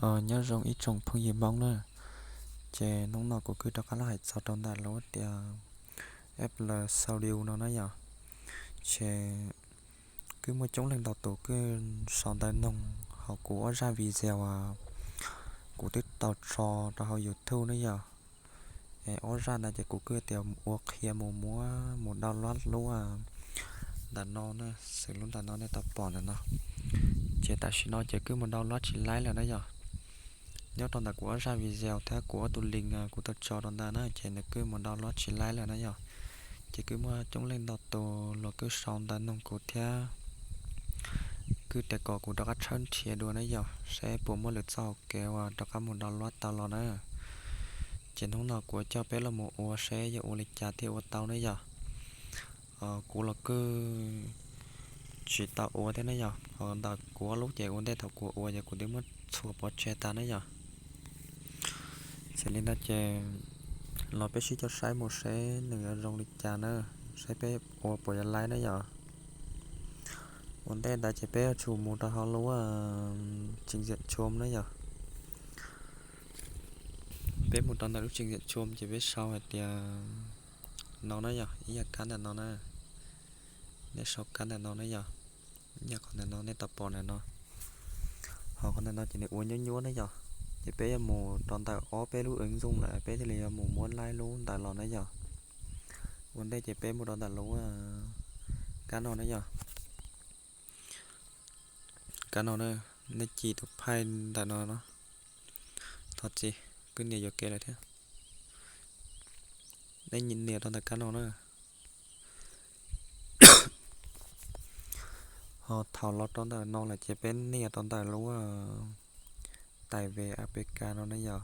Nyob zoo ib tsoom phooj ywg Hmoob na, ces hnub no kuv kuj rov qab los hais txog rau ntawm lub tias F L Studio no na yom. Ces kuj muaj coob leej ntau tus kuj sau ntawv noog hauv kuv ob zaj video uas kuv twb tau tso rau hauv YouTube na yom. Es ob zaj ntawd ces kuv kuj tias ua qhia mus muab mus download lub ntawm no na, xws lub ntawm no nej tau pom ntawm no. Ces tam sim no ces kuj mus download tsis laib lawm na yom. Nyob rau ntawm kuv ob zaj video thiab kuv ob tus link kuv tau tso rau ntawd na ces nws kuj mus download tsis laib lawm na yom. Ces kuj muaj coob leej ntau tus los kuj sau ntawv noog kuv thiab, kuj tias kom kuv rov qab tshawb nrhiav dua na yom, seb puas muaj lwm txoj hauv kev uas rov qab mus download tau los na. Ces hnub no kuv coj peb los mus ua seb yuav ua li cas thiaj ua tau na yom. Kuv los kuj tsis tau ua thiab na yom, ho ntawm kuv ob lub ces ua ntej thaum kuv ua ces kuv twb muab txhuam pov tseg tas na yom. Xws li no ces los peb sib coj saib mus seb nws yuav zoo li cas na, saib peb ua puas yuav laib na yom. Ua ntej ntawd ces peb yuav tsum mus rau hauv lub trình duyệt Chrome na yom. Peb mus rau ntawm lub trình duyệt Chrome ces peb sau hais tias no na yom, ib yam kab ntawm no na. Nej sau kab ntawm no na yom, ib yam qhov ntawm no nej tau pom ntawm no. Ho qhov ntawm no ces nws ua nyuab nyuab na yom. Ces peb yuav mus rau ntawm ob peb lub ứng dụng lawm peb thiaj li yuav mus muab laib lub ntawd los na yom. Ua ntej ces peb mus rau ntawm lub kab no na yom. Kab no na, nej ci tus phaij ntawm no no. Thov txim, kuj nias yuam kev lawm thiab. Nej nias rau ntawm kab no na. Ho thaum los rau ntawm no lawm ces peb nias rau ntawm lub tải về A P K no na yom.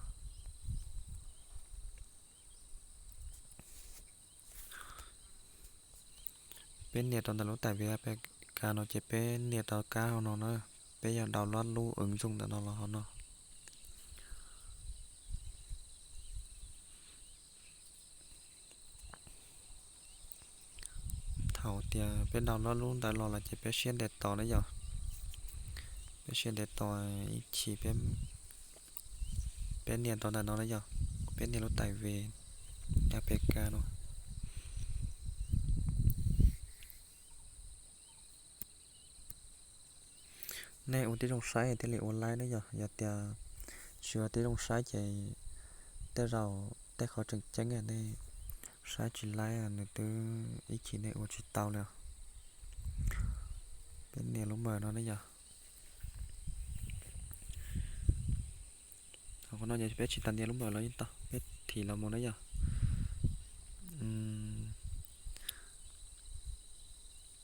Peb nias rau ntawm lub tải về A P K no ces peb nias rau kab hauv no na, peb yog download lub ứng dụng ntawm no los hauv no. Thaum tias peb download lub ntawd los lawm ces peb siab ntev tos na yom. Peb siab ntev tos ib chim peb, peb nias rau ntawm no na yom, peb nias lub tải về A P K no. Nej ua tib zoo saib thiaj li ua laib na yom, yog tias tsis ua tib zoo saib ces tej zaum tej qhov tseem ceeb nej saib tsis laib nws twb ib chim nej ua tsis tau li. Peb nias lub mawm no na yom. Qhov no ces peb tsis tas nias lub mawm los yeej tau, peb thim los mus na yom.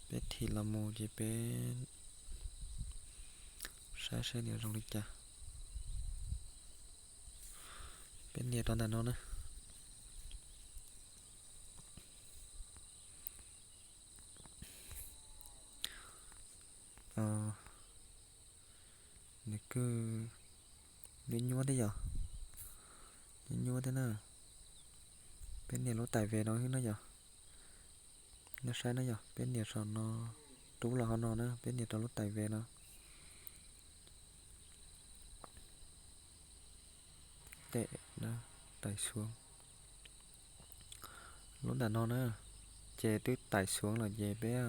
Peb thim los mus ces peb saib seb nws zoo li cas. Peb nias rau ntawm no na. Nws kuj nyuab nyuab thiab yom, nyuab nyuab thiab na. Peb nias lub tải về no xwb na yom. Nej saib na yom, peb nias saum no, rub los hauv no na, peb nias rau lub tải về no. Tải, tải xuống. Lub ntawm no na, ces twb tải xuống lawm ces peb,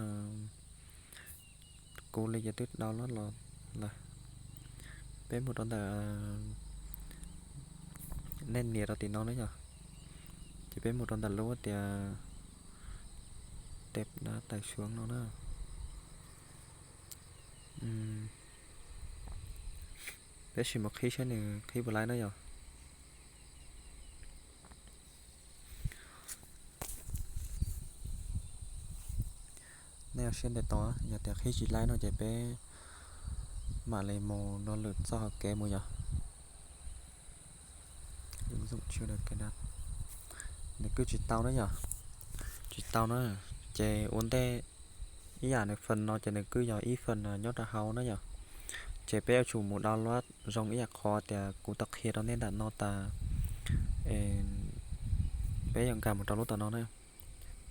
kuv li ces twb download los lawm. Peb mus rau ntawm, nej nias rau tim no na yom, ces peb mus rau ntawm lub tias tải xuống no na. Peb sim mus qhib saib nws qhib puas laib na yom. Nej ua siab ntev tos, yog tias qhib tsis laib no ces peb mam li mus dua lwm txoj hauv kev mus yom. Nws kuj tsis tau na yom, tsis tau na. Ces ua ntej ib yam nws phần no ces nws kuj yog ib phần nyob rau hauv na yom. Ces peb yuav tsum mus download zoo ib yam qhov tias kuv tau qhia rau nej ntawm no tas, peb yuav nkag mus rau lub tom no na.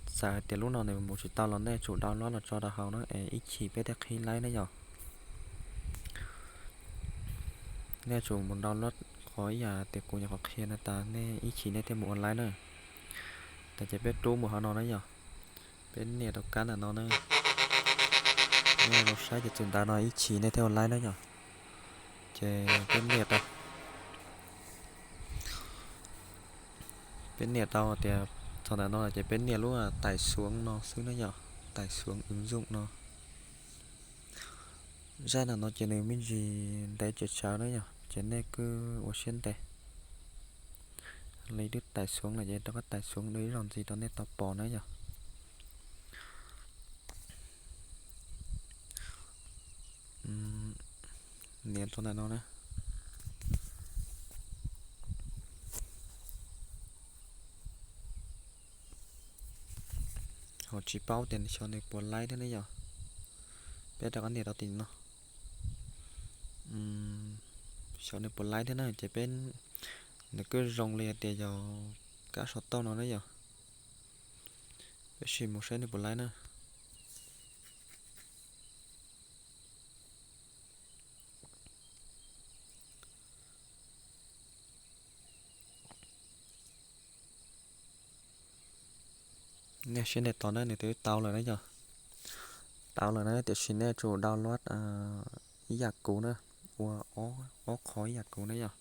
Txawm hais tias lub no nws mus tsis tau los nej tsum download los tso rau hauv na es ib chim peb thiaj qhib laib na yom. Nej yuav tsum mus download qhov ib yam tias kuv nyuam qhuav qhia no tas nej ib chim nej thiaj mus ua laib na. Tas ces peb rub mus hauv no na yom. Peb nias rau kab ntawm no na. Nej mus saib ces txog ntawm no ib chim nej thiaj ua laib na yom. Ces peb nias rau, peb nias rau tias txog ntawm no ces peb nias lub tải xuống no xwb na yom, tải xuống ứng dụng no. Zaj ntawm no ces nws me ntsis ntev tsawv tsawv na yom, ces nej kuj ua siab ntev. Li twb tải xuống lawm ces rov qab tải xuống ib zaug ntxiv rau nej tau pom na yom. Nias rau ntawm no na. Ho tsis paub tias xyov nws puas laib thiab ne yom. Peb rov qab nias rau tim no. Xyov nws puas laib thiab na ces peb, nws kuj zoo li hais tias yog kab sau tauj no na yom. Peb sim mus saib nws puas laib na. Nej siab ntev tos na, nws twb tau lawm na yom. Tau lawm na, tiam sis nej yuav tsum download ib yam kuv na, ua ob qho ib yam kuv na yom.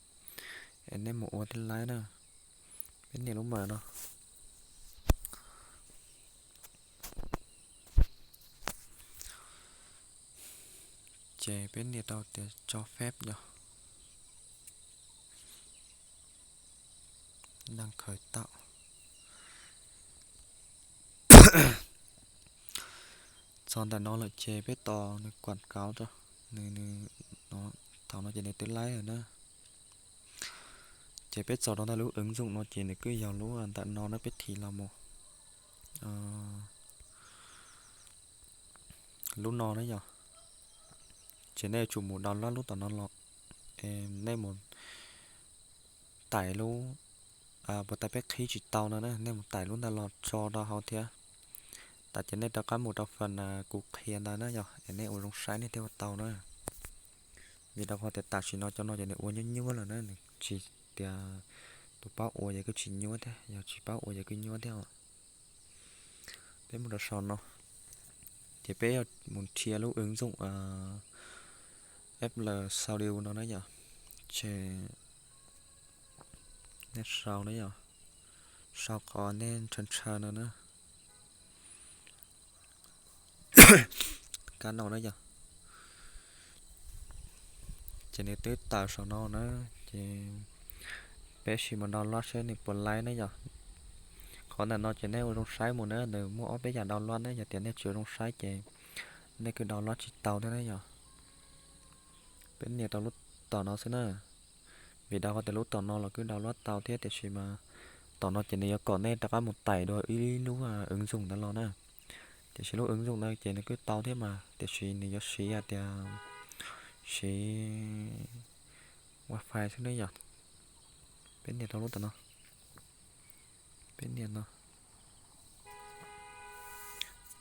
Es nej mus ua thiaj laib na. Peb nias lub mawm no. Ces peb nias rau tias cho phép yom. Đăng khởi tạo. Txog ntawm no lawm ces peb tos nws quảng cáo rau, nws, nws, thaum no ces nws twb laib lawm na. Ces peb txaus rau ntawm lub ứng dụng no ces nws kuj yog lub ntawm no na, peb thim los mus lub no na yom. Ces nej yuav tsum mus download lub tom no los, nej mus tải lub, puas tas peb qhib tsis tau no na, nej mus tải lub ntawd los tso rau hauv thiab. Tas ces nej rov qab mus rau phần kuv qhia ntawd na yom, es nej ua zoo saib nej thiaj ua tau na. Vim rau qhov tias tam sim no cov no ces nws ua nyuaj nyuaj lawm na, nws tsis tias tus paub ua ces kuj tsis nyuaj thiab, yog tsis paub ua ces kuj nyuaj thiab os. Peb mus rau saum no, ces peb yuav mus nrhiav lub ứng dụng FL Studio no na yom. Ces nej sau na yom, sau qhov nej ntshaw ntshaw no na. Kab no na yom. Ces nws twb tawm saum no na, ces peb sim mus download seb nws puas laib na yom. Qhov ntawm no ces nej ua zoo saib mus na, nws muaj ob peb yam download na, yog tias nej tsis ua zoo saib ces nej kuj download tsis tau thiab na yom. Peb nias rau lub tom no xwb na. Vim rau qhov tias lub tom no los kuj download tau thiab, tiam sis mas tom no ces nws yuav kom nej rov qab mus tải dua ib lub ứng dụng ntawd los na. Tiam sis lub ứng dụng ntawd ces nws kuj tau thiab mas, tiam sis nws yuav siv hais tias siv wifi xwb ne yom. Peb nias rau lub tom no. Peb nias no.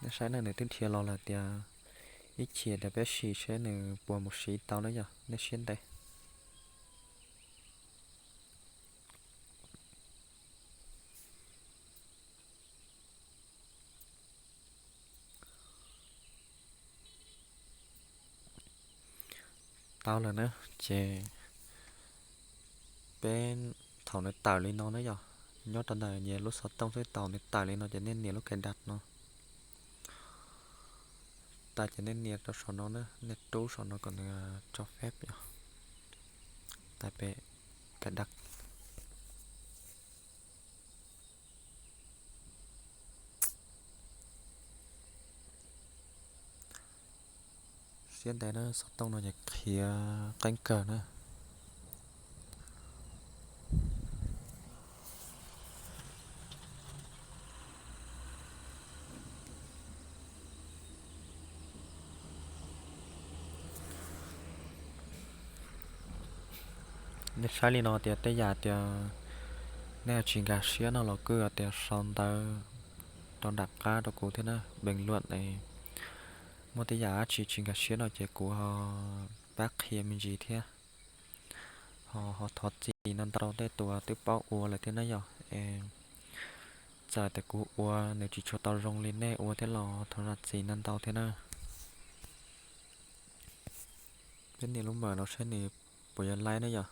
Nej saib na, nws twb dhia los lawm tias ib chim rau peb sim seb nws puas mus siv tau na yom, nej siab ntev. Tau lawm na, ces peb, thaum nws tawm li no na yom, nyob rau ntawm nyias lub xov tooj xwb, thaum nws tawm li no ces nej nias lub cài đặt no. Tas ces nej nias rau saum no na, nej rub saum no kom nws cho phép yom. Tas peb cài đặt. Siab ntev na, xov tooj no ces qhia qeeb kawg na. Nej saib li no tias tej yam tias nej tsis nkag siab no los kuj tias sau ntawv rau nram qab rau kuv thiab na, bình luận es muaj tej yam dab tsi tsis nkag siab no ces kuv ho pab qhia me ntsis thiab. Ho thov txim ntau ntau tej tus twb paub ua lawm thiab na yom. Txawm tias kuv ua nws tsis tshua tau zoo li nej ua thiab los thov zam txim ntau ntau thiab na. Peb nias lub mawm no saib nws puas yuav laib na yom.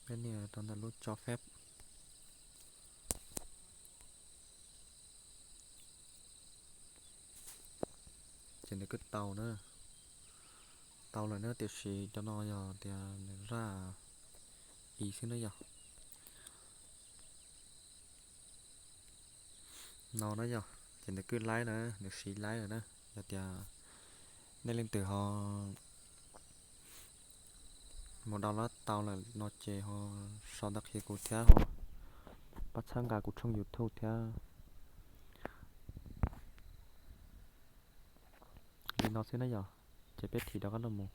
Peb nias rau ntawm lub cho phép. Ces nws kuj tau na, tau lawm na, tiam sis cov no yog tias nws zaj i xwb na yog no na yog, ces nws kuj laib na, nws siv laib lawm na. Yog tias nej leej twg ho mus download tau lawm no ces ho sau ntawv qhia kuv thiab ho pab txhawb nqa kuv tshooj YouTube thiab. Li no xwb na yog, ces peb thim rov qab los mus.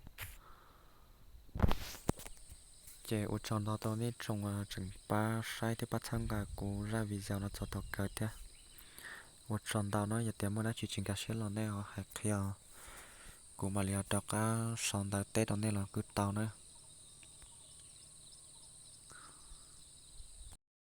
Ces ua tsaug ntau rau nej tsoom tseem pab saib thiab pab txhawb nqa kuv zaj video no txog thaum kawg thiab. Ua tsaug ntau na, yog tias muaj dab tsi tsis nkag siab los nej ho hais qhia, kuv mam li rov qab sau ntawv teb rau nej los kuj tau na.